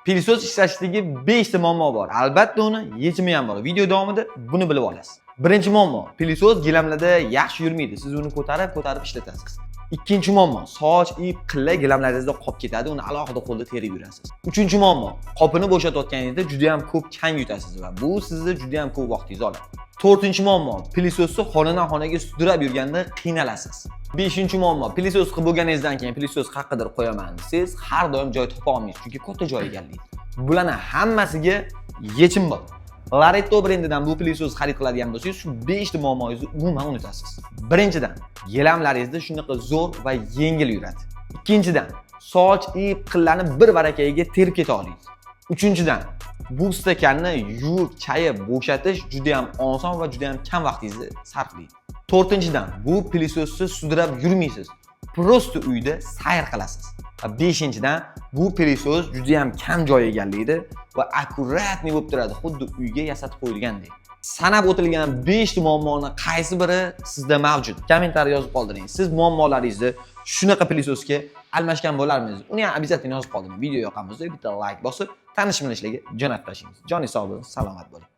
Пылесос ishlashligi 5 ta muammo bor. Albatta, uni yechimi ham bor. Video davomida buni bilib olasiz. Birinchi muammo: пылесос gilamlarda yaxshi yurmaydi. Siz uni ko'tarib, ko'tarib ishlatasiz. Ikkinchi muammo: soch, ip, qillar gilamlaringizda qolib ketadi, uni alohida qo'lda terib yurasiz. Uchinchi muammo: qopini bo'shatayotganingizda juda ham ko'p chang yutasiz va bu sizni juda ham ko'p vaqtingizni oladi. To'rtinchi muammo: пылесос ni xonadan xonaga sudrab yurganda qiynalasiz. Beshinchi muammo: пылесос qilib bo'lganingizdan keyin пылесос qayerqadir qo'yaman desangiz, har doim joy topa olmaysiz, chunki katta joy egallaydi. Bularni hammasiga yechim bor. Laretto brendidan bu пылесос xarid qiladigan bo'lsangiz, shu 5 ta muammoingizni umuman unutasiz. Birinchidan, gilamlaringizda shunaqa zo'r va yengil yuradi. Ikkinchidan, soch, ip, qillarni bir barakaga terib keta oladi. Uchinchidan, bu stakanni yuvib, chayib, bo'shatish juda ham oson va juda ham kam vaqtingizni sarflaydi. To'rtinchidan, bu пылесос ni sudrab yurmaysiz. Просто uyda sayr qilasiz. Va beshinchidan, bu пылесос juda ham kam joy egallaydi va аккуратный bo'lib turadi, xuddi uyga yasatib qo'yilgandek. Sanab o'tilgan 5 ta muammoni qaysi biri sizda mavjud? Kommentariy yozib qoldiring. Siz muammolaringizni shunaqa пылесос ga almashgan bo'larmisiz? Uni ham обязательно yozib qoldiring. Video yoqqan bo'lsa, bitta like bosib, tanish bilishlarga jo'natib tashlaymiz. Joningiz sog' bo'lsin, salomat bo'ling.